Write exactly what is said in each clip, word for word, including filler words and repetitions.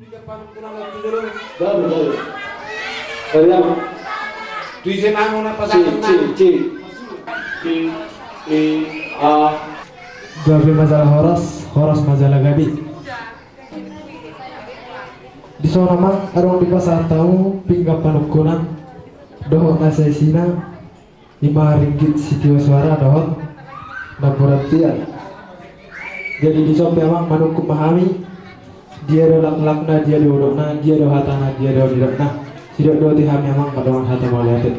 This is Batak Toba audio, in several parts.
Baru, baru. Dari apa? Tuise mangu na pasahat na. C, C, C. C, E, A. Gabe ma jala horas, horas ma jala gabe. Dison amang, adong dipasahat hamu pinggan panungkunan dohot na saisina. Ima ringgit sitio suara dohot na borat tiar. Jadi dison pe amang manungkun ma hami, dia do laklakna, dia do udokna, dia do hatana, dia do nidokna. Sidok do di hami amang mandok hata mauliate.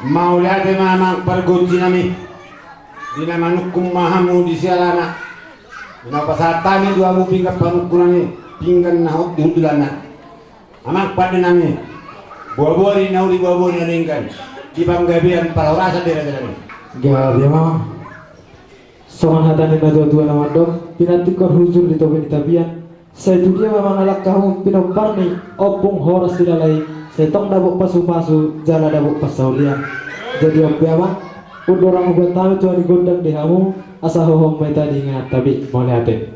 Mauliate ma amang pargonsi nami. Di na manungkun ma hamu di sialana. Di na pasahat hami tu hamu pinggan panungkunan i, pinggan na hot di hundulanna. Amang pande nami, boaboa ni na uli, boaboa ni na denggan, di panggabean parhorasan di raja nami. Gabe ma. Songon hata ni na tuatua na mandok, pinantikkon hujur di topi ni tapian. Sai tu dia ma mangalangka hamu pinompar ni ompung horas silalahi, sai tong dapot pasupasu jala dapot parsaulian. Jadi on pe amang, undorang hubuat hami tua ni gondang di hamu, asa hohom ma hita di inganan tabi. Mauliate.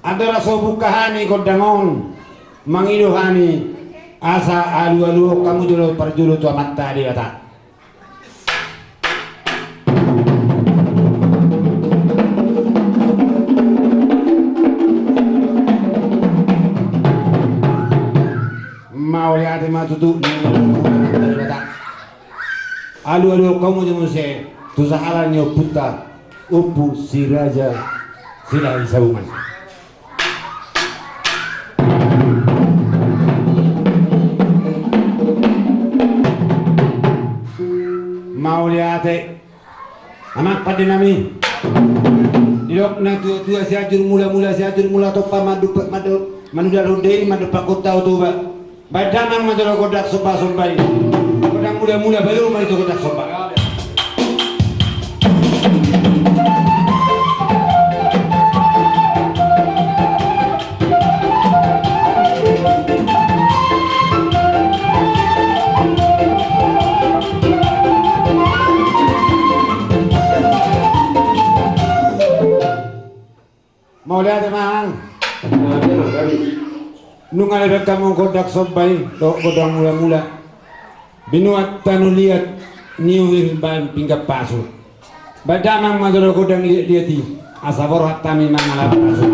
Andorang so buka hami gondang on, mangido hami asa alualuhon hamu jolo parjolo tu Amanta Debata. Mauliate ma tutu. Alualuhon hamu jolo muse tu sahala ni ompunta, Ompu Si Raja Silahisabungan. Mauliate. Amang pande nami. Didok na tuatua, Sianjur Mulamula, Sianjur Mula Tompa, mandu-, mandu-, manudal Honda i, mandompak Honda Otoba. Baen damang ma jolo gondang sombasomba i. Gondang mulamula, baen ma jolo gondang somba. Mauliate amang. Nunga dibaen hamu gondang somba i dohot gondang mulamula. Binuat tano liat, niuhir baen pinggan pasu. Baen damang ma jolo gondang liatliat i, asa borhat hami mangalap pasu.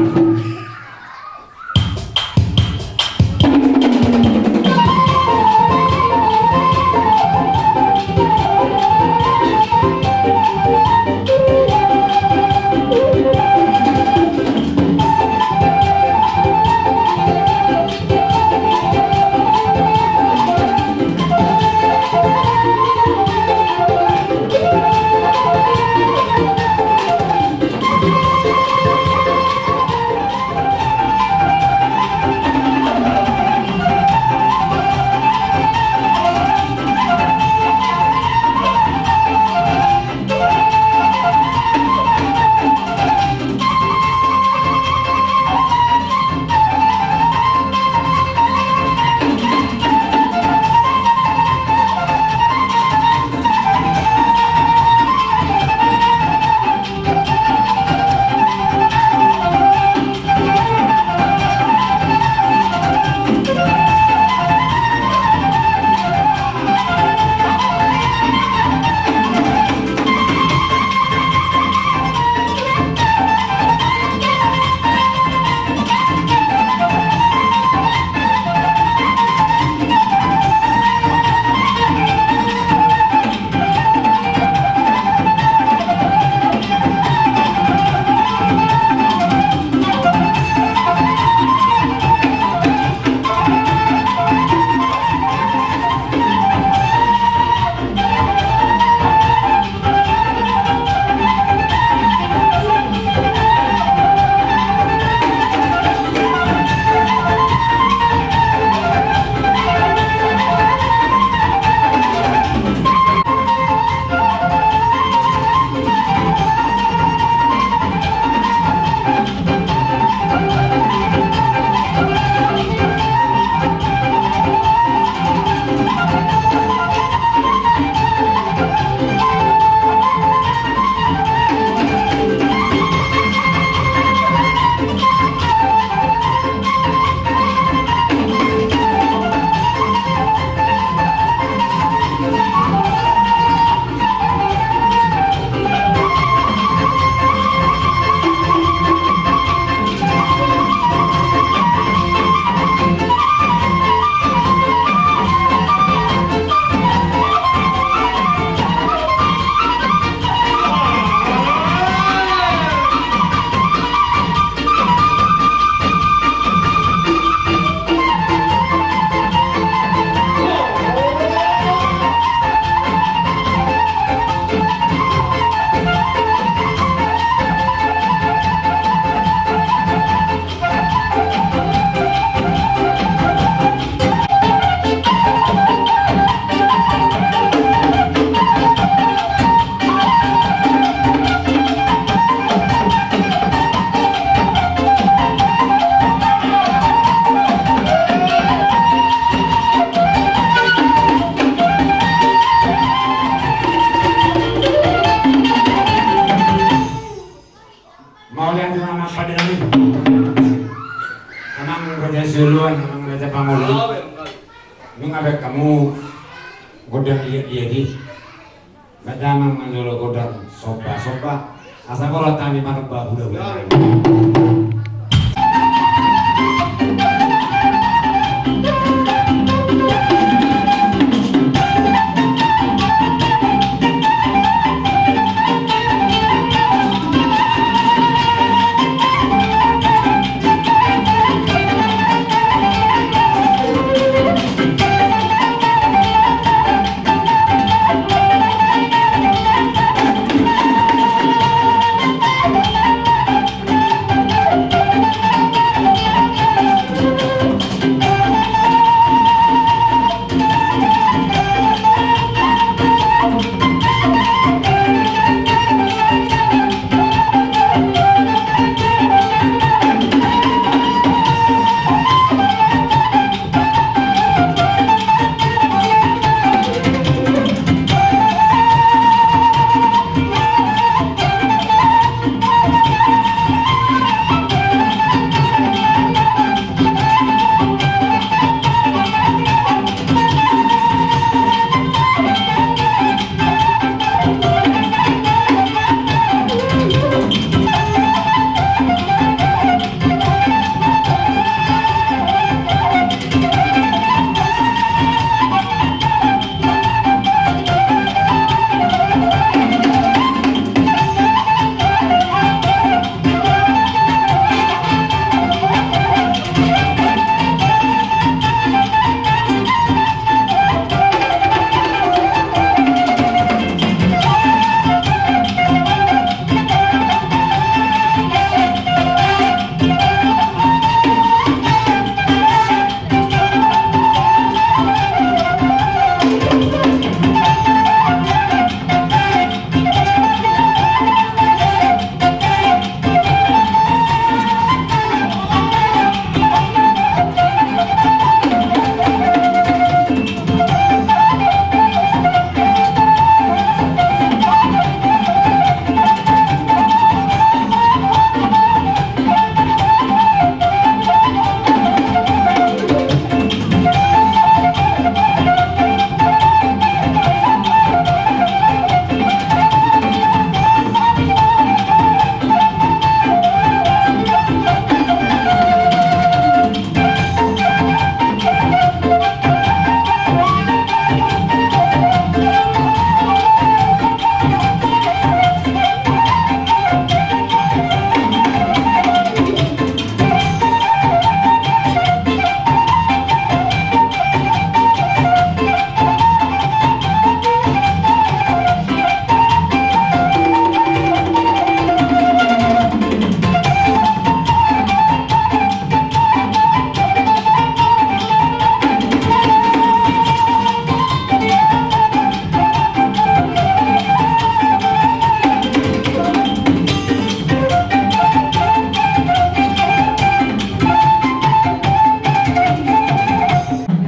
Raja Sioloan, amang Raja Pangulu. Nunga baen hamu gondang liat-liat i. Baen damang manjalo gondang somba-somba. Asa borat hami manomba hula-hula nami.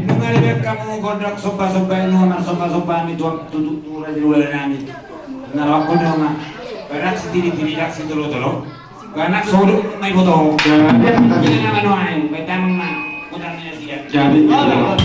Nunga dibaen hamu gondang somba-somba i, nunga marsomba-somba hami tu, tu, tu, tu raja ni hulahula nami. Nunga ro hamu nunga. Baen sitiri-tiri, baen sitolo-tolo. Baen sodok na iboto. Jadi, jadi. Jadi, jadi.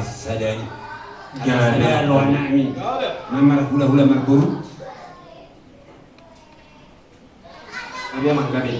Sadari. Gabe rohanami. Na marhulahula marboru. Gabe ma, gabe.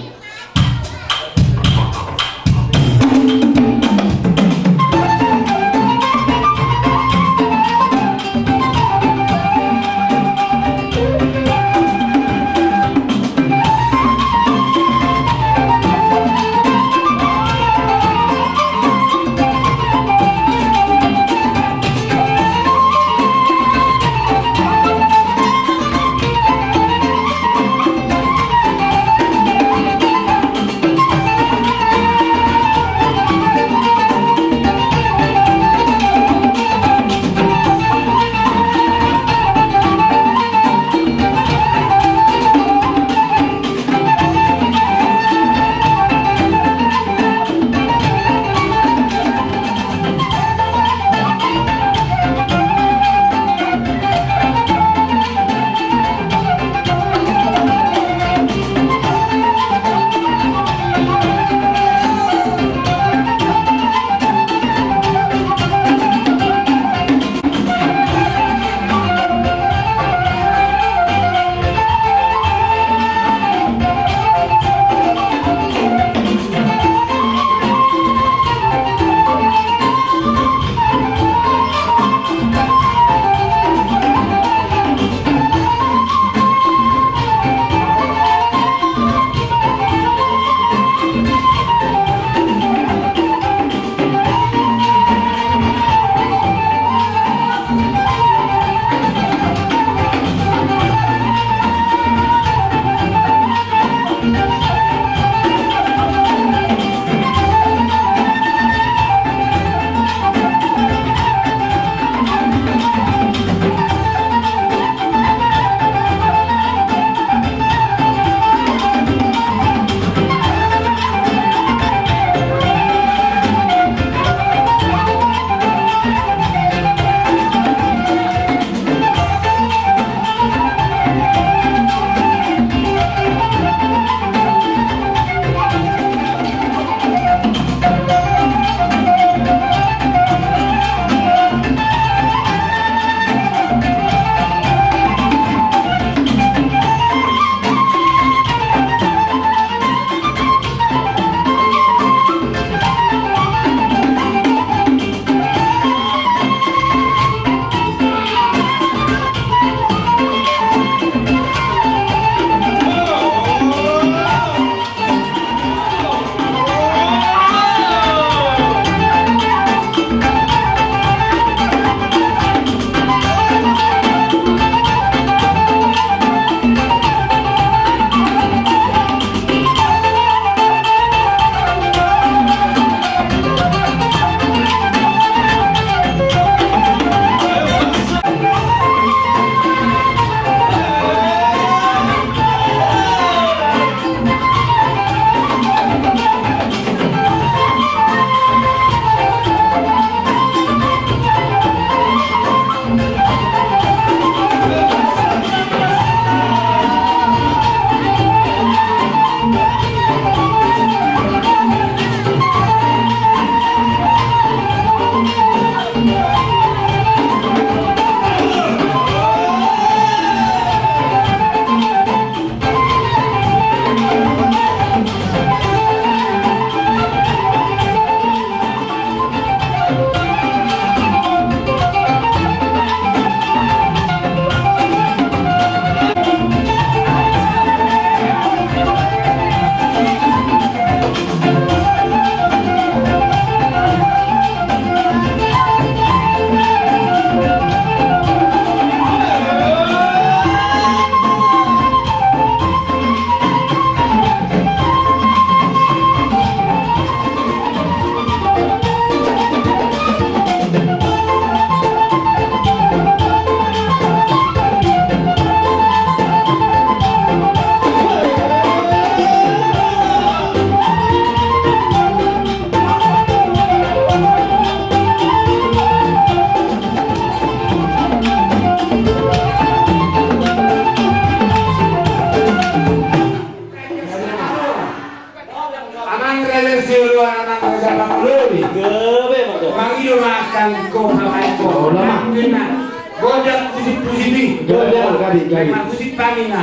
Godang husip-husip i. Godang, gabe, gabe. Husip hami na.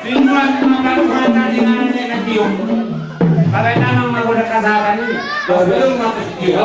Sinurat ma paruhatan di ngana ni na tio. Bagai nama ma godang kasatan i. Pas belum ma pas tio.